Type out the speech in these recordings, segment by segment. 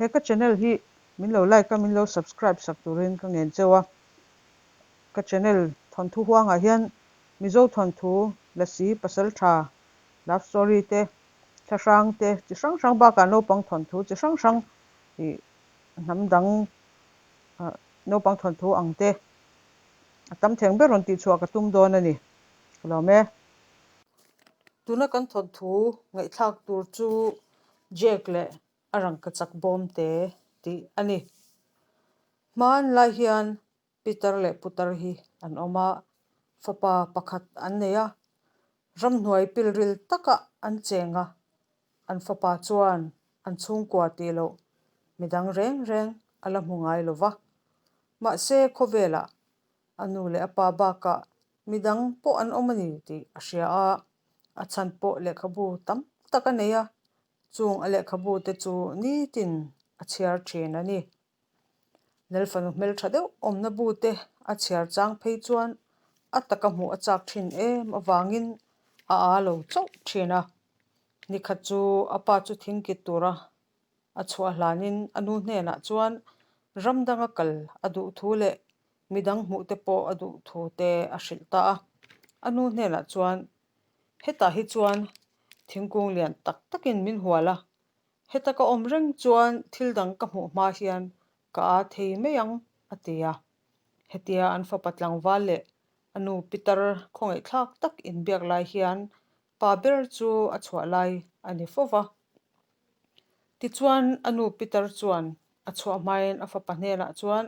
He ka channel hi min lo like a, min lo subscribe sak turin ka ngen cheu a. Ka channel thawnthu huangah hian Mizo thawnthu, Lasi, Pasaltha, love story te, thlahrang te chi hrang hrang bakah naupang thawnthu chi hrang hrang ih hnam dang naupang thawnthu ang te a tam theng ber rawn tihchhuah ka tum dawn a ni. Ka lawm e. Tuna kan thawnthu ngaihthlak tur chu Jake leh a rangkachak bawm te tih a ni. Hmanlai hian Pitar leh putar hi an awm a, fapa pakhat an nei a, ramhnuai pilril takah an cheng a, an fapa chuan an chhungkua tih loh midang reng reng a la hmu ngai lo va. Mahse khawvelah a nu leh a pa bakah midang pawh an awm a ni tih a hria a, a chhan pawh lehkhabu tam tak a nei a, chung a lehkhabu te chu nitin a chhiar thin a ni. Lalfanu hmeltha deuh awmna bu te a chhiar chang phei chuan a taka hmuh a chak thin em avangin a aa lo chauh thin a. Nikhat chu a pa chu thingkit tura a chhuah hlanin a nu hnenah chuan ram danga kal a duh thu leh midang hmuh te pawh a duh thu te a hrilh ta a. A nu hnenah chuan, Hetah hi chuan thingkung lian tak takin min hual a, Heta ka awm reng chuan thil dang ka hmuh hma hian ka aa thei mai ang, a ti a. Hetia an fapa tlangval leh a nu pitar khawngaihthlak tak inbiak lai hian pa ber chu a chhuah lai a ni fo va. Tichuan a nu pitar chuan a chhuah hmain a fapa hnenah chuan,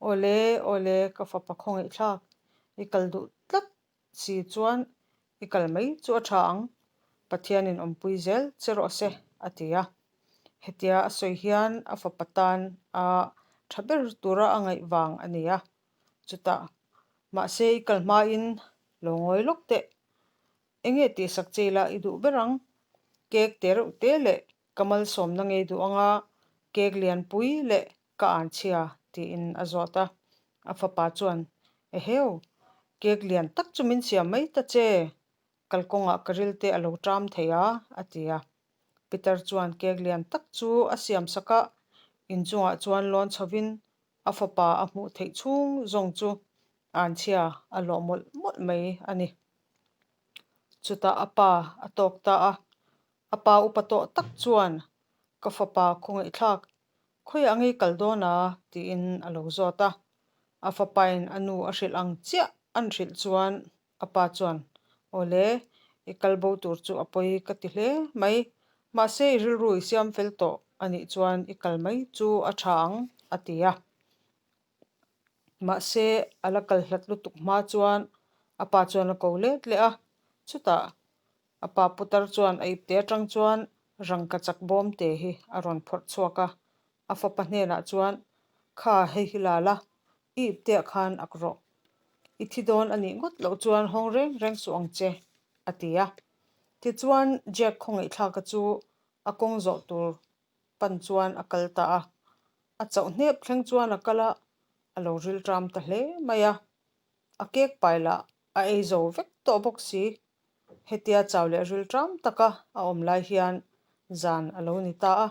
Awle, awle, ka fapa khawngaihthlak, i kal duh tlat Si chuan i kal mai chu a tha ang, Pathianin awmpui zel che rawh se, a ti a. Hetia a sawi hian a fapa tan a tha ber tura a ngaih vang a ni a. Chutah, mahse i kal hmain lo ngawi lawk teh. Enge tihsak che ila i duh ber ang? Cake te reuh te leh ka malsawmna ngei duh anga cake lianpui leh ka an chhia, tiin a zawt a. A fapa chuan, Eheu, cake lian tak chu min siam mai ta che, kalkawngah ka ril te a lo ṭam thei a, a ti a. Peter chuan cake lian tak chu a siam sak a, inchungah chuan lawn chhovin a fapa a hmuh theih chhung zawng chu an chhia a lawh mawlh mawlh mai a ni. Chutah a pa a tawk ta a, a pa upa tawh tak chuan ka fapa khawngaihthlak Khawiah ngei kal dawn a? tiin a lo zawt a. A fapain a nu a hrilh ang chiah an hrilh chuan a pa chuan, Awle, i kal bo tur chu a pawi ka ti hle mai. Mahse i rilru i siam fel tawh a nih chuan i kal mai chu a tha ang, a ti a. Mahse a la kal hlat lutuk hma chuan a pa chuan a ko let leh a. Chutah A pa putar chuan a ipte atang chuan rangkachak bawm te hi a rawn phawrh chhuak a, a fapa hnenah chuan, Kha, hei hi la la, i ipteah khan ak rawh. I thi dawn a nih ngawt loh chuan hawng reng reng suh ang che, a ti a. Tichuan Jack khawngaihthlaka chu a kawng zawh tur pan chuan a kal ta a. A chauh hnep thleng chuan a kal a, a lo rilṭam ta hle mai a. A cake pai lah a ei zo vek tawh bawk si. Hetia chau leh ril ṭam taka a awm lai hian zan a lo ni ta a,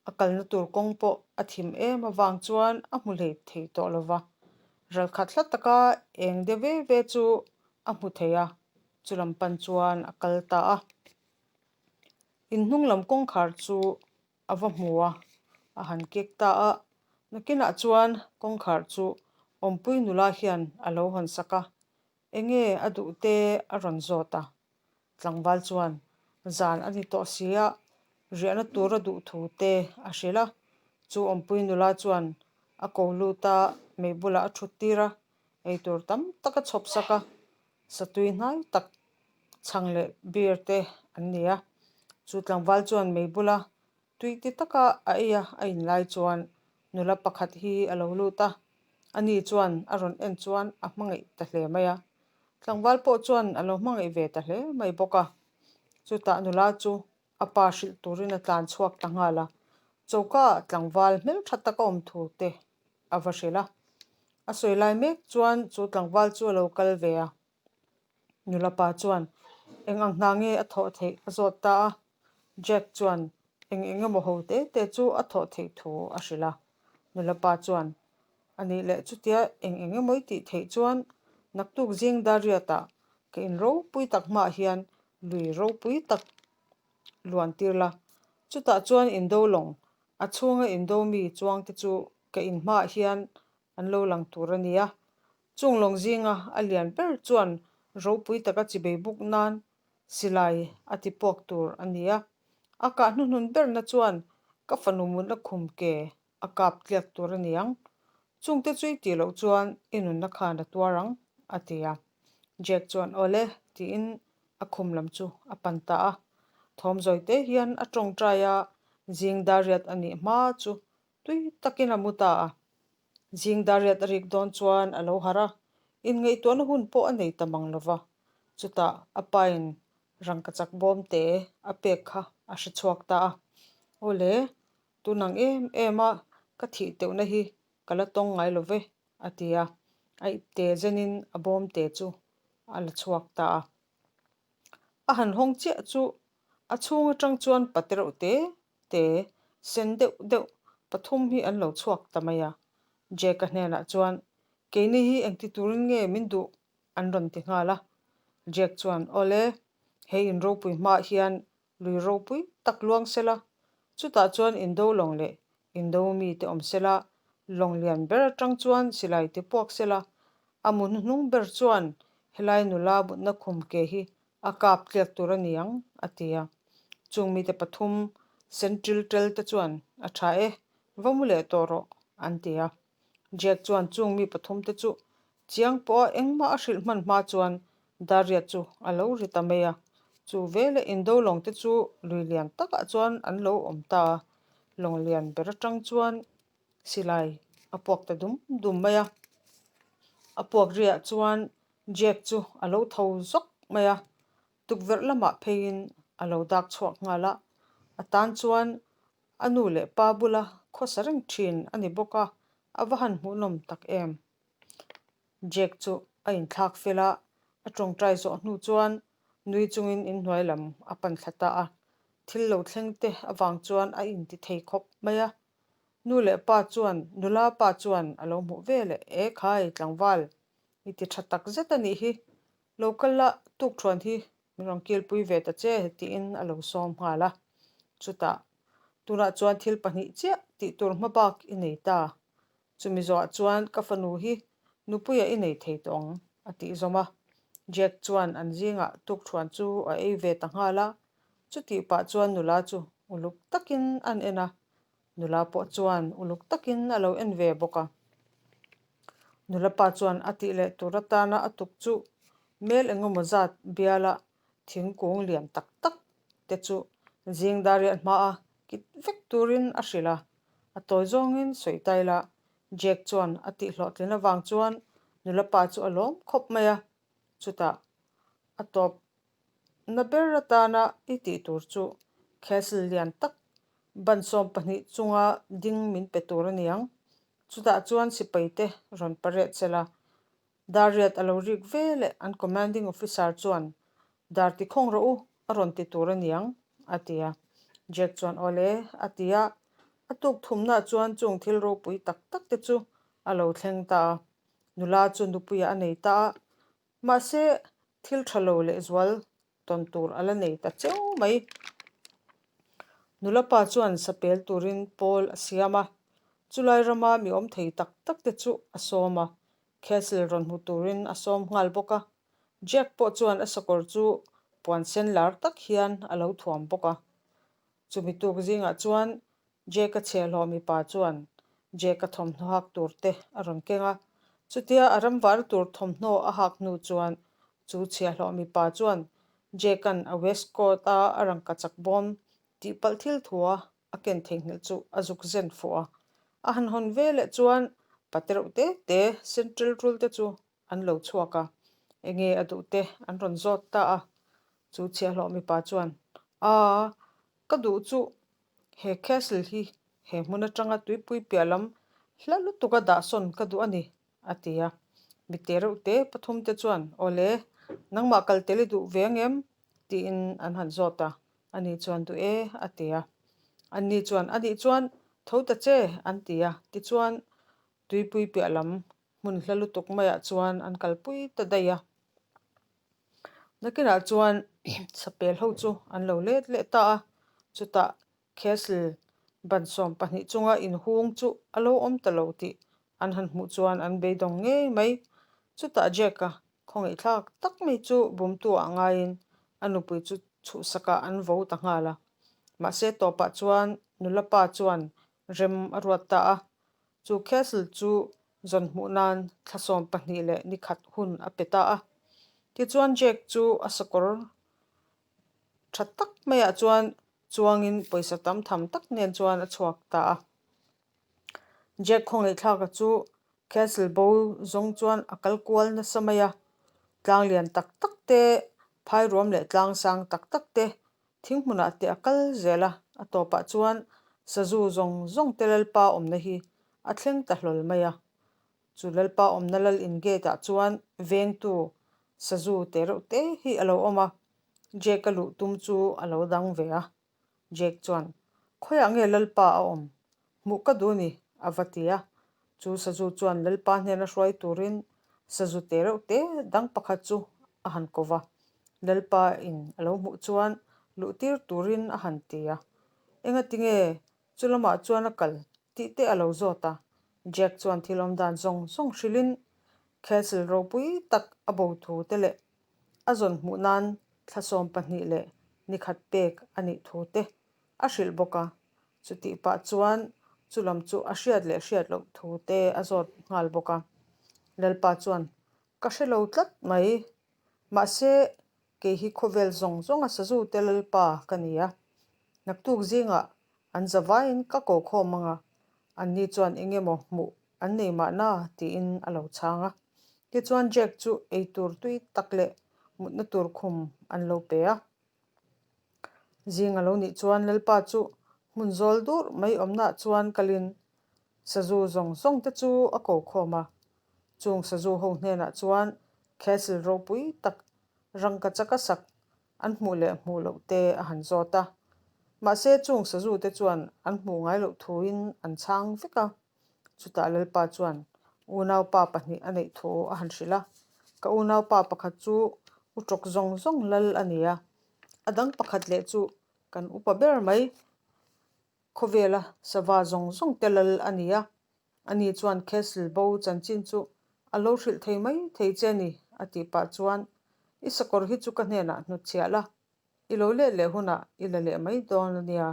a kalna tur kawng pawh a thim em avang chuan a hmu hlei thei tawh lo va. Ralkhat hla taka eng de ve ve chu a hmu thei a, chulam pan chuan a kal ta a. Inhnung lam kawngkhar chu a va hmu a, a han kek ta a. Nakinah chuan kawngkhar chu awmpui nula hian a lo hawn sak a, Enge a duh te a rawn zawt a, tlangval chuan zan a ni tawh si a, riahna tur a duh thu te a hrilh a, chu awmpui nula chuan a ko lut a, mei bulah a thut tir a, eitur tam tak a chhawp sak a, satui hnai tak chhang leh beer te an ni a, chu tlangval chuan mei bula Tui ti taka a ei a, a inlai chuan nula pakhat hi a lo lut a, ani chuan a rawn en chuan a hmangaih ta hle mai a, tlangval pawh chuan a lo hmangaih ve ta hle mai bawk a. Chutah nula chu a pa hrilh turin a tlan chhuak ta nghal a, choka ah tlangval hmeltha taka awm thu te a va hrilh a. A sawi lai mek chuan chu tlangval chu a lo kal ve a, Nula pa chuan eng ang hna nge a thawh theih a zawt ta a. Jack chuan Eng eng emaw ho te te chu a thawh theih thu a hrilh a. Nula pa chuan, A nih leh chutia eng eng emaw i tih theih chuan naktuk zing Dariatah ka in ropui tak hmaah hian lui ropui tak luan tir la. Chutah chuan indo lawng, a chhunga indo mi chuangte chu ka in hmaah hian an lo lang tur a ni a. Chung lawng zinga a lian ber chuan ropui taka chibei buk nan silai a ti puak tur a ni a. A kah hnuhnun berna chuan ka fanu mutna khum ke a kap tliak tur a ni ang. Chungte chu i tih loh chuan i nunna khan a tuar ang, a ti a. Jack chuan Awle tiin a khum lam chu a pan ta a. Thawm zawite hian a tawngtai a, zing dariat a nih hma chu tui takin a mu ta a. Zing dariat a rik dawn chuan a lo harh a, inngaihtuahna hun pawh a nei ta mang lo va. Chutah a pain rangkachak bawm te a pek kha a hre chhuak ta a. Awle, Tunang em em a ka thih teuhna hi ka la tawng ngai lo ve, a ti a. A ipte zenin a bawm te chu a la chhuak ta a. A han hawng chiah chu a chhung atang chuan pate reuh te te, sen deuh deuh pathum hi an lo chhuak ta mai a. Jack-a hnenah chuan, Keini hi engti turin nge min duh an rawn ti nghal a. Jack chuan, Awle, hei in ropui hmaah hian Lui ropui tak luang sela, chutah chuan indo lawng leh indo mite awm sela, lawng lian ber atang chuan silai te puak sela, a mu hnuhnung ber chuan helai nula mutna khum ke hi a kap tliak tur a ni ang, a ti a. Chung mite pathum sentil tel te chuan, A tha e, va mu leh tawh rawh, an ti a. Jack chuan chung mi pathum te chu chiang pawha engmah a hrilh hman hma chuan Dariat chu a lo ri ta mai a. Chu veleh indo lawng te chu lui lian takah chuan an lo awm ta a, lawng lian ber atang chuan silai a puak ta dum dum mai a. A puak riah chuan Jack chu a lo tho zawk mai a, tukverh lamah pheiin a lo dak chhuak nghal a, a tan chuan A nu leh pa bula khawsa reng thin a ni bawk a, a va han hmuhnawm tak em. Jack chu a inthlak fel a, a tawngtai zawh hnu chuan nui chungin inhnuai lam a pan thla ta a. Thil lo thleng te avang chuan a inti thei khawp mai a. Nu leh pa chuan, nula pa chuan a lo hmuh ve leh, E khai, tlangval, i ti tha tak zet a nih hi. Lo kal la, tukthuan hi Min rawn kilpui ve ta che tiin a lo sawm nghal a. Chutah, tunah chuan thil pahnih chiah tih tur hma bak i nei ta. Chumi zawhah chuan ka fanu hi nupuia i nei thei tawh ang, a tih zawm a. Jack chuan an zingah tukthuan chu a ei ve ta nghal a. Chutih pah chuan nula chu uluk takin an en a. Nula pawh chuan uluk takin a lo en ve bawk a. Nula pa chuan a tih leh tur atana a tuk chu Mel engemaw zat biala thingkung lian tak tak te chu zing dariat hmaa kit vek turin a hrilh a, a tawi zawngin sawi tai la. Jack chuan a tih hlawhtlin avang chuan nula pa chu a lawm khawp mai a, chutah a tawp na ber atana i tih tur chu castle lian tak ban 12 chunga ding min pe tur a niang, chutah chuan sipai te rawn parade sela Dariat a lo rik ve leh an commanding officer chuan, Dar ti khawng rawh u, a rawn ti tur a niang, a ti a. Jack chuan, Awle, a ti a. A tuk thumnaah chuan chung thil ropui tak tak te chu a lo thleng ta a. Nula chu nupuiah a nei ta a. Mahse, thil tha lo lehzual tawn tur a la nei ta cheu mai. Nula pa chuan sapel turin pawl a siam a, chulai rama mi awm thei tak tak te chu a sawm a, Castle rawn hmu turin a sawm nghal bawk a. Jack pawh chuan a sakawr chu puan sen lar tak hian a lo thuam bawk a. Chumi tuk zingah chuan Jack-a chhiahhlawh mipa chuan Jack-a thawmhnaw hak tur te a rawn keng a. Chutia a ramvar tur thawmhnaw a hak hnu chuan chu chhiahhlawh mipa chuan Jack-a'n a waistcoat-a a rangkachak bawm tihpalh thil thua a ken theihnghilh chu a zuk zen fuh a. A han hawn ve leh chuan pate reuh te te central rul te chu an lo chhuak a, enge a duh te an rawn zawt ta a. Chu chhiahhlawh mipa chuan, Aa, ka duh chu he castle hi he hmun atanga tuipui piah lam hla lutuk a dahsawn ka duh a ni, a ti a. Mite reuh te pathum te chuan, Awle, nangmah kal tel i duh ve ang em? tiin an han zawt a. Ani chuan duh e, a ti a. Anni chuan, Anih chuan tho ta che, an ti a. Tichuan, tuipui piah lam hmun hla lutuk maiah chuan an kalpui ta daih a. Nakinah chuan sapel ho chu an lo let leh ta a, chutah Castle ban 12 chunga inhung chu a lo awm ta lo tih an han hmuh chuan an beidawng ngei mai. Chutah Jack-a khawngaihthlak tak mai chu bumtu ah ngaiin a nupui chu chhuhsakah an vo ta nghal a. Mahse tawpah chuan nula pa chuan rem a ruat ta a. Chu Castle chu zawn hmuh nan thla 12 leh ni khat hun a pe ta a. Tichuan Jack chu a sakawr tha tak maiah chuan chuangin pawisa tam tham tak nen chuan a chhuak ta a. Jack khawngaihthlaka chu Castle bo zawng chuan a kal kual nasa mai a, tlang lian tak tak te, phai ruam leh tlang sang tak tak te, thing hmunah te a kal zel a, a tawpah chuan sazu zawng zawng te Lalpa awmna hi a thleng ta hlawl mai a. Chu Lalpa awmna lal in gate ah chuan vengtu sazu te reuh te hi a lo awm a, Jack a luh tum chu a lo dang ve a. Jack chuan, Khawiah nge Lalpa a awm? Hmuh ka duh ni, a va ti a. Chu sazu chuan Lalpa hnena hruai turin sazu te reuh te dang pakhat chu a han ko va. Lalpa in a lo hmuh chuan luh tir turin a han ti a. Engati nge chu lamah chuan a kal tih te a lo zawt a. Jack chuan thil awm dan zawng zawng hrilhin Castle ropui tak a bo thu te leh a zawn hmuh nan thla 12 leh ni khat pek a nih thu te a hrilh bawk a, chutih pah chuan chu lam chu a hriat leh hriat loh thu te a zawt nghal bawk a. Lalpa chuan, Ka hre lo tlat mai, mahse kei hi khawvel zawng zawng a sazu te Lalpa ka ni a, naktuk zingah an zavaiin ka ko khawm ang a, anni chuan eng emaw hmuh an nei mahna tiin a lo chhang a. Tichuan Jack chu eitur tui tak leh mutna tur khum an lo pe a. Zing a lo nih chuan Lalpa chu hmun zawl dur mai awmnaah chuan kalin sazu zawng zawng te chu a ko khawm a. Chung sazu ho hnenah chuan castle ropui tak rangka chaka sak an hmuh leh hmuh loh te a han zawt a. Mahse chung sazu te chuan an hmuh ngai loh thuin an chhang vek a. Chutah Lalpa chuan unaupa pahnih a neih thu a han hrilh a, Ka unaupa pakhat chu u tawk zawng zawng lal a ni a, a dang pakhat leh chu kan upa ber mai khawvela sava zawng zawng te lal a ni a, ani chuan Castle bo chanchin chu a lo hrilh thei mai thei che a ni, a tih pah chuan I sakawr hi chu ka hnenah hnutchhiah la, I lo let leh hunah i la leh mai dawn a nia.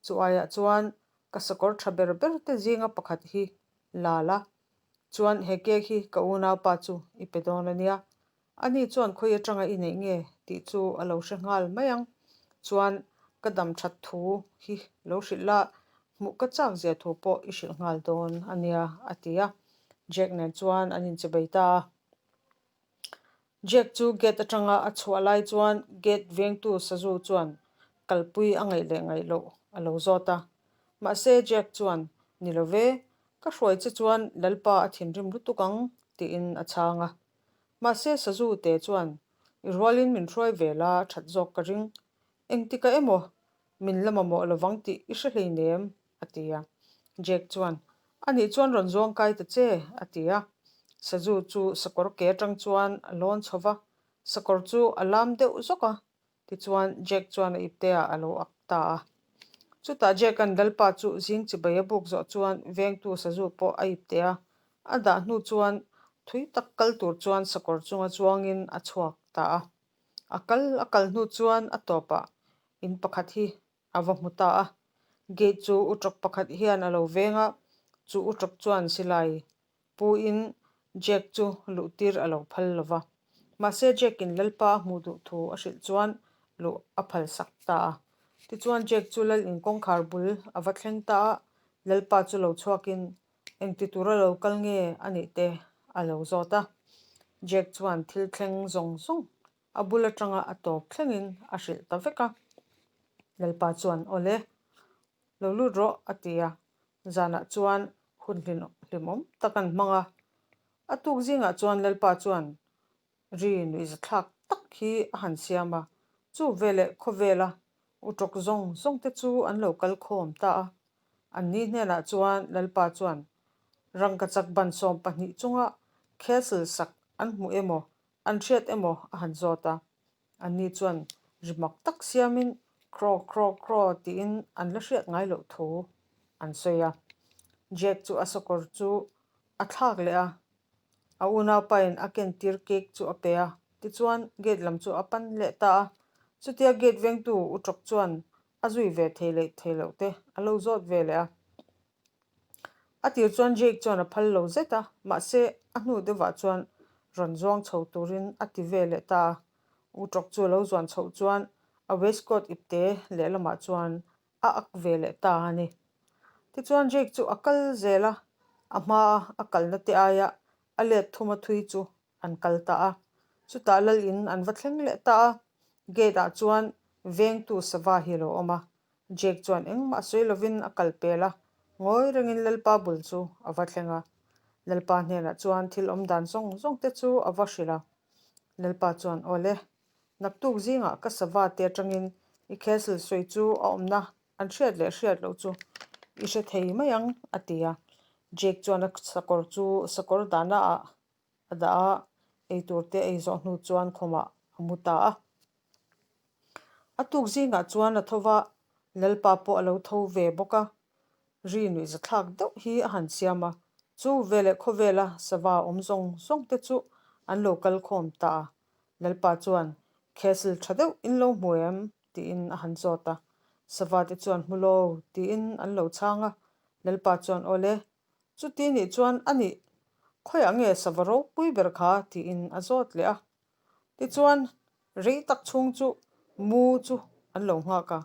Chu aiah chuan ka sakawr tha ber ber te zinga pakhat hi la la. Chuan he cake hi ka unaupa chu i pe dawn a nia. Ani chuan khawi atanga i neih nge tih chu a lo hre nghal mai ang. Chuan ka dam that thu hi lo hrilh la, hmuh ka chak zia thu pawh i hrilh nghal dawn a nia a ti a. Jack nen chuan an inchebei ta a. Jack chu gate atanga a chhuah lai chuan gate vengtu sazu chuan kalpui a ngaih leh ngaih loh a lo zawt a. Mahse Jack chuan, Ni lo ve, ka hruai che chuan Lalpa a thinrim lutuk ang, tiin a chhang a. Mahse sazu te chuan, I rualin min hruai ve la that zawk ka ring. Engtikah emaw min la mamawh lovang tih i hre hleinem, a ti a. Jack chuan, A nih chuan rawn zuang kai ta che, a ti a. Sazu chu sakawr ke atang chuan a lawn chho va, sakawr chu a lam deuh zawk a, tichuan Jack chuan a ipte ah a lo ak ta a. Chutah Jack-a'n Lalpa chu zing chibai a buk zawh chuan vengtu sazu pawh a ipte a, a dah hnu chuan thui tak kal tur chuan sakawr chunga chuangin a chhuak ta a. A kal a kal hnu chuan a tawpah in pakhat hi a va hmu ta a. Gate chu utrawk pakhat hian a lo veng a, chu utrawk chuan silai pu in Jack chu luh tir a lo phal lo va. Mahse Jack in Lalpa a hmuh duh thu a hrilh chuan luh a phal sak ta a. Tichuan Jack chu lal in kawngkhar bul a va thleng ta a, Lalpa chu lo chhuak in engti tura lo kal nge a nih te a lo zawt a. Jack chuan thil thleng zawng zawng A bul atanga a tawp thlengin a hrilh ta vek a. Lalpa chuan, Awle, lo lut rawh, a ti a. Zanah chuan hun hlimawm tak an hmang a. A tuk zingah chuan Lalpa chuan ri nuihzathlak tak hi a han siam a. Chu veleh khawvela. Utawk zawng zawng te chu an lo kal khawm ta a. Anni hnenah chuan Lalpa chuan rangkachak ban 12 chunga castle sak an hmu emaw an hriat emaw a han zawt a. Anni chuan ri mak tak siamin Craw craw craw tiin an la hriat ngai loh thu an sawi a. Jack chu a sakawr chu a thlak leh a, a unaupain a kentir cake chu a pe a, tichuan gate lam chu a pan leh ta a. Chutia gate vengtu u tawk chuan a zui ve thei leh thei loh te a lo zawt ve leh a. A tir chuan Jake chuan a phal lo zet a, mahse a hnu deuhah chuan rawn zuang chho turin a ti ve leh ta a. U tawk chu a lo zuan chhoh chuan a waistcoat ipte lehlamah chuan a ak ve leh ta a ni. Tichuan Jake chu a kal zel a, a hmaa a kalna te aia a let thuma thui chu an kal ta a. Chutah lal in an va thleng leh ta a, gate ah chuan vengtu sava hi a lo awm a. Jake chuan engmah sawi lovin a kal pel a, ngawi rengin Lalpa bul chu a va thleng a. Lalpa hnenah chuan thil awm dan zawng zawng te chu a va hrilh a. Lalpa chuan, Awle, naktuk zingah ka sava te atangin i castle sawi chu a awmna an hriat leh hriat loh chu i hre thei mai ang, a ti a. Jake chuan a sakawr chu sakawr dahna ah a dah a, eitur te ei zawh hnu chuan khawmah a mu ta a. A tuk zingah chuan a tho va, Lalpa pawh a lo tho ve bawk a, ri nuihzathlak deuh hi a han siam a, chu veleh khawvela sava awm zawng zawng te chu an lo kal khawm ta a. Lalpa chuan, Castle tha deuh in lo hmu em? tiin a han zawt a. Sava te chuan hmu lo tiin an lo chhang a. Lalpa chuan, Awle, chuti nih chuan a nih, khawiah nge sava ropui ber kha? tiin a zawt leh a. Tichuan, rei tak chhung chu mu chu an lo nghak a.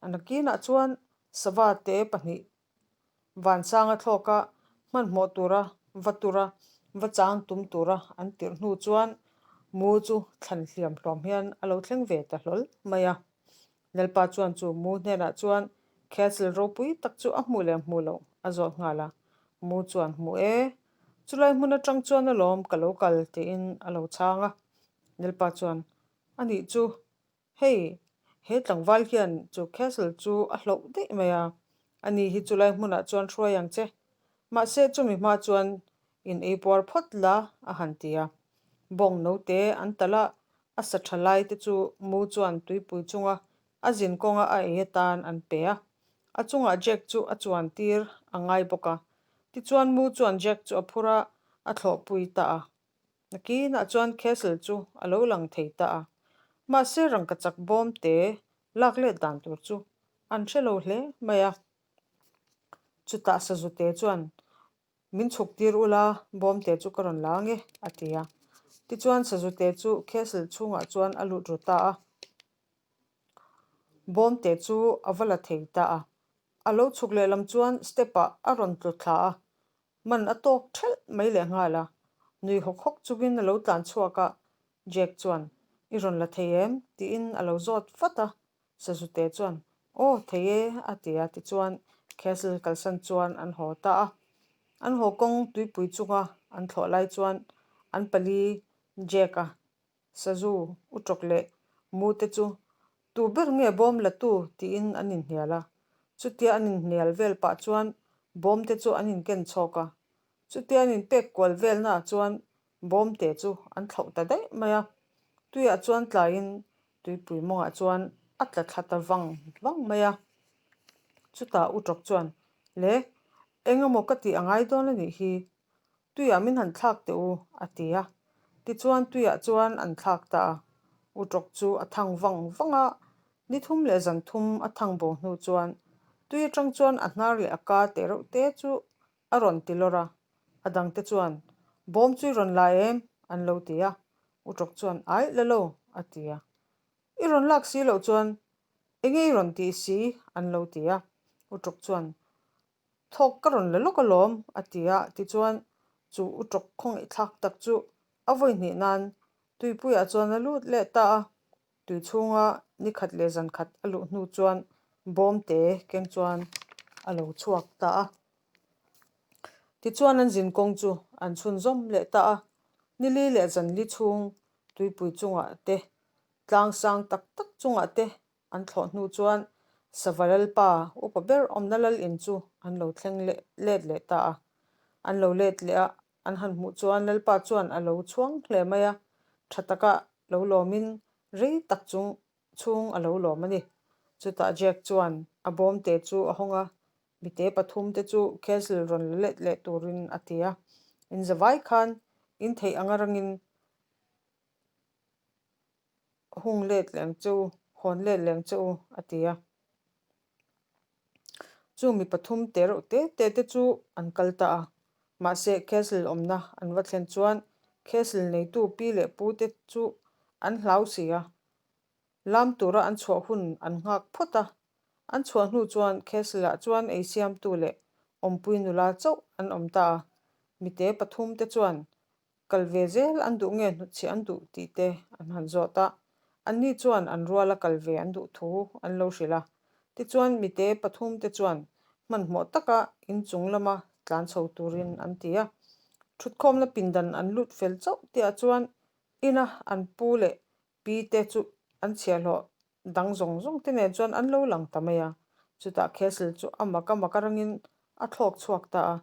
A nakinah chuan sava te pahnih Vansanga thlawka hmanhmawh tura va tura va chang tum tura an tirh hnu chuan mu chu thlan hliam hlawm hian a lo thleng ve ta hlawl mai a. Lalpa chuan chu mu hnenah chuan castle ropui tak chu a hmuh leh hmuh loh a zawt nghal a. Mu chuan hmu e, chulai hmun atang chuan alawm ka lo kal tiin a lo chhang a. Lalpa chuan a nih chu Hei, he tlangval hian chu castle chu a hloh daih mai a, ani hi chulai hmunah chuan hruai ang che. Mahse chumi hma chuan in ei puar phawt la a han ti a. Bawng note an talh a, a sa tha lai te chu mu chuan tuipui chunga a zin kawnga a ei atan an pe a. A chungah Jack chu a chuan tir a ngai bawk a. Tichuan mu chuan Jack chu a phur a, a thlawhpui ta a. Nakinah chuan castle chu a lo lang thei ta a, mahse rangkachak bawm te lak let dan tur chu an hre lo hle mai a. Chutah Sazute chuan, Min chhuk tir ula, bawm te chu ka rawn la ang e, a ti a. Tichuan Sazute chu castle chhungah chuan a lut ru ta a. Bawm te chu a va la thei ta a. A lo chhuk lehlam chuan step ah a rawn tlu thla a, Man a tawk thelh mai leh nghal a, nui hawk hawk chungin a lo tlan chhuak a, Jack chuan, I rawn la thei em? tiin a lo zawt vat a, Sazute chuan, Aw, thei e, a ti a, tichuan Castle kalsan chuan an haw ta a. An haw kawng tuipui chunga an thlawh lai chuan an pali Jack-a Sazu, u tawk leh mu te chu tu ber nge bawm la tu tiin an inhnial a. Chutia an inhnial vel pah chuan bawm te chu an inken chhawk a. Chutia an inpek kual velnaah chuan bawm te chu an thlauh ta daih mai a. Tuiah chuan tlaiin tuipui mawngah chuan a tla thla ta vang vang mai a. Chutah u tawk chuan, Le, engemaw ka tih a ngai dawn a nih hi, Tuiah min han thlak teh u, a ti a. Tichuan tuiah chuan an thlak ta a. Utawk chu a thang vang vang a, ni thum leh zan thum a thang bo hnu chuan tui atang chuan a hnar leh a ka teh reuh te chu a rawn ti lawr a. A dangte chuan, Bawm chu i rawn la em? an lo ti a. Utawk chuan, Aih la lo, a ti a. I rawn lak si loh chuan enge i rawn tih si? an lo ti a. Utawk chuan, Thawk ka rawn la lawk alawm, a ti a, tichuan chu u tawk khawngaihthlak tak chu a vawi hnih nan tuipuiah chuan a lut leh ta a. Tui chhunga ni khat leh zan khat a luh hnu chuan bawm te keng chuan a lo chhuak ta a. Tichuan an zin kawng chu an chhunzawm leh ta a, ni li leh zan li chhung tuipui chungah te, tlang sang tak tak chungah te. an thlawh hnu chuan Sava Lalpa upa ber awmna lal in chu an lo thleng leh let leh ta a. An lo let leh a, an han hmuh chuan Lalpa chuan a lo chhuang hle mai a, tha taka lo lawmin rei tak chung chhung a lo lawm a ni. Chutah Jack chuan a bawmte chu a hawng a, mite pathumte chu castle rawn la let leh turin a ti a. Inzavai khan in theih anga rangin hung let leh ang che u, hawn let leh ang che u, a ti a. Chu mi pathum te reuh te te te chu an kal ta a. Mahse, castle awmna an va thlen chuan castle neitu pi leh pu te chu an hlau si a. Lam tura an chhuah hun an nghak phawt a. An chhuah hnu chuan castle ah chuan ei siamtu leh awmpui nula chauh an awm ta a. Mite pathum te chuan Kal ve zel an duh nge hnutchhiah an duh tih te an han zawt a, anni chuan an ruala kal ve an duh thu an lo hrilh a. Tichuan mite pathum te chuan hmanhmawh taka inchung lama tlan chho turin an ti a. Thutkhawmna pindan an lut fel chauh tihah chuan ina an pu leh pi te chu an chhiahhlawh dang zawng zawng te nen chuan an lo lang ta mai a. Chutah Castle chu a mak a mak a rangin a thlawk chhuak ta a.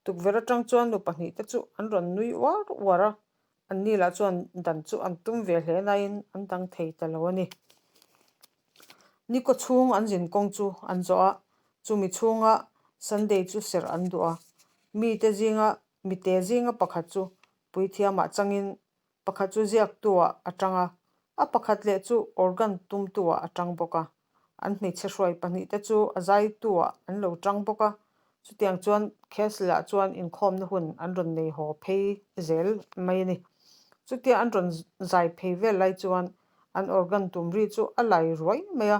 Tukverh atang chuan nu pahnih te chu an rawn nui uar uar a, anni lah chuan dan chu an tum ve hle naiin an dang thei ta lo a ni. Ni kaw chhung an zin kawng chu an zawh a, chumi chhunga Sunday chu serh an duh a. Mite zinga mite zinga pakhat chu puithiamah changin Pakhat chu ziaktu-ah a tang a, a pakhat leh chu organ tumtu-ah a tang bawk a. An hmeichhe hruai pahnihte chu a zaitu-ah an lo tang bawk a. Chutiang chuan Castle-ah chuan inkhawmna hun an rawn nei haw phei zel mai a ni. Chutia an rawn zai phei vel lai chuan an organ tum ri chu a lai ruai mai a.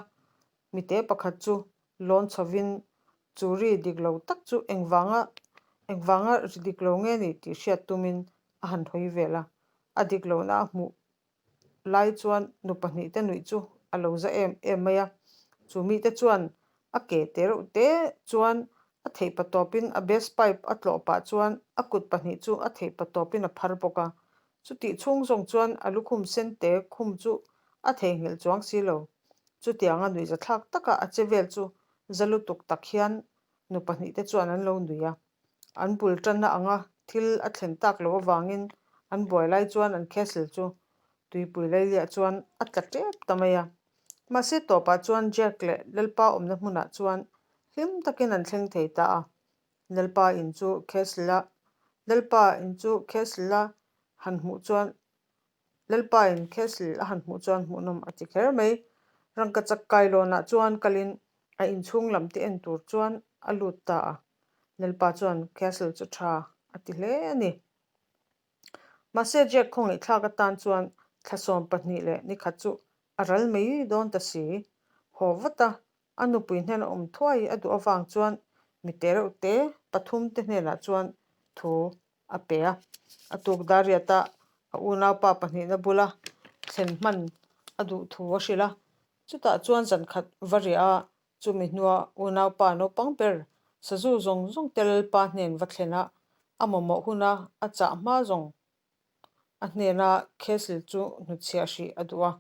Mite pakhat chu lawn chhovin chu ri dik lo tak chu engvanga engvanga ri dik lo nge ni tih hriat tumin a han hawi vel a. A dik lohna a hmuh lai chuan nu pahnih te nuih chu a lo za em em mai a. Chu mite chuan a ke te reuh te chuan a theih patawpin a bass pipe a tlawh pah chuan a kut pahnih chu a theih patawpin a phar bawk a. Chutih chhung zawng chuan a lukhum sen te khum chu a theihnghilh chuang si lo. Chutianga nuihzathlak taka a che vel chu za lutuk tak hian nu pahnih te chuan an lo nui a. An bul tanna anga thil a thlen tak loh avangin an buai lai chuan an castle chu tuipui leiliah chuan a tla tep ta mai a. Mahse tawpah chuan Jack leh Lalpa awmna hmunah chuan hlim takin an thleng thei ta a. Lalpa in chu castle a Lalpa in chu castle a han hmuh chuan Lalpa in castle a han hmuh chuan hmuhnawm a ti kher mai. Rangkachak kailawnah chuan kalin a inchhung lam te en tur chuan a lut ta a. Lalpa chuan castle chu tha a ti hle a ni. Mahse Jack khawngaihthlak atan chuan thla 12 leh nikhat chu a ral mai dawn ta si. Haw vat a, A nupui hnena awm thuai a duh avang chuan mi te reuh te pathum te hnenah chuan thu a pe a. A tuk Dariata a unaupa pahnihna bula thlen hman a duh thu a hrilh a. Chutah chuan zankhat va riah a, chumi hnua unaupa naupang ber sazu zawng zawng te Lalpa hnen va thlen a, a mamawh huna a chah hma zawng A hnena Castle chu hnutchhiah hrih a duh a,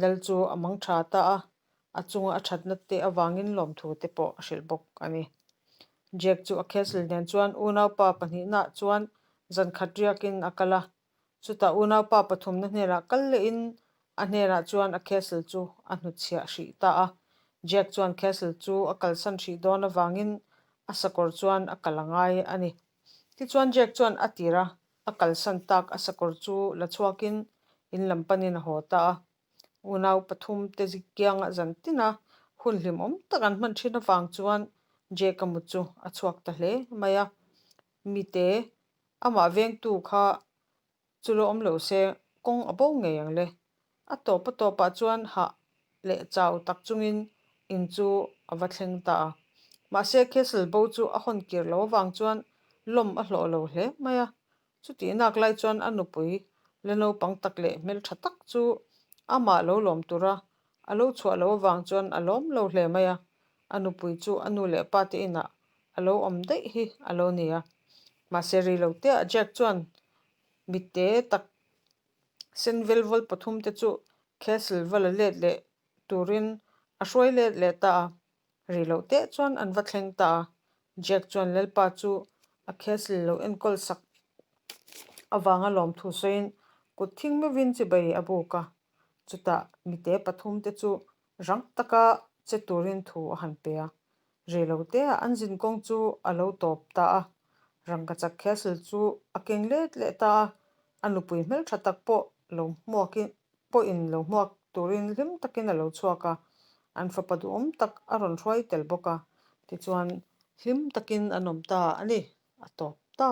Lal chu a mang tha ta a, a chunga a thatna te avangin lawmthu te pawh a hrilh bawk a ni. Jack chu a Castle nen chuan unaupa pahnihnaah chuan zan khat riakin a kal a, chutah unaupa pathumna hnenah kal lehin a hnenah chuan a Castle chu a hnutchhiah hrih ta a. Jack chuan Castle chu a kalsan hrih dawn avangin a sakawr chuan a kal a ngai a ni. Tichuan Jack chuan a tir a, A kalsan tak a sakawr chu la chhuakin in lam panin a haw ta a. Unau pathum te kiangah zan tina hun hlimawm tak an hman thin avang chuan Jake-a mut chu a chhuak ta hle mai a. Mite, amah vengtu kha chu lo awm lo se kawng a bo ngei ang le. A tawp a tawpah chuan hah leh chau tak chungin in chu a va thleng ta a. Mahse, Castle bo chu a hawn kir lo avang chuan lawm a hlawh lo hle mai a. Chutih nak lai chuan a nupui la naupang tak leh hmeltha tak chu amah lo lawm tura a lo chhuah lo avang chuan a lawm lo hle mai a. A nupui chu a nu leh pa te inah a lo awm daih hi a lo ni a. Mahse, rei lo teah Jack chuan mitte tak Senvelvawl pathum te chu Castle va la let leh turin A hruai let leh ta a. Rei loh teh chuan an va thleng ta a. Jack chuan Lalpa chu a castle lo enkawl sak avanga lawmthu sawiin kut thing meuhin chibai a buk a. Chutah mite pathumte chu rang taka che turin thu a han pe a. Rei lo teah an zinkawng chu a lo tawp ta a. Rangkachak castle chu a keng let leh ta a. A nupui hmeltha tak pawh lo hmuakin pawhin lo hmuak turin hlim takin a lo chhuak a, an fapa duhawm tak a rawn hruai tel bawk a, tichuan hlim takin an awm ta a ni, a tawp ta.